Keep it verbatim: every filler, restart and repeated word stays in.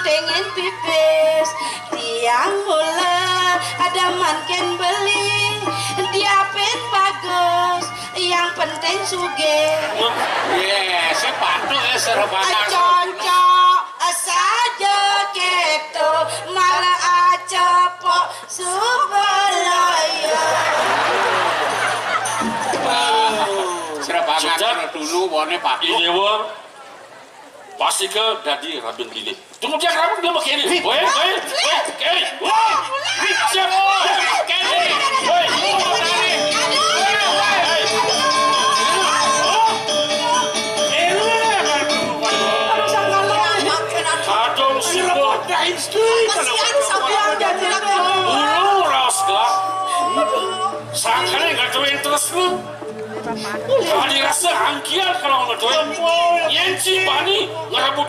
Pengen pipis, tiang mula ada makin beli, dia pin bagus, yang penting sugih. Yes, si Pandu ya serebangan. Cocok saja gitu, malah acepok sebelah ya. Serebangan Sudah. Dulu bone Pandu. Ini wong pasti ke dadi rabin lili. Tunggu dia rabin dia mau kiri. Woi, woi, woi, kiri. Woi, siap. Kiri. Woi, woi. Kadung sibuk. Ulu raos gelap. Sangkane nggak duwe interest lu. Kali rasa angkian kalau nggak duwe. Yen si Bani ngerebut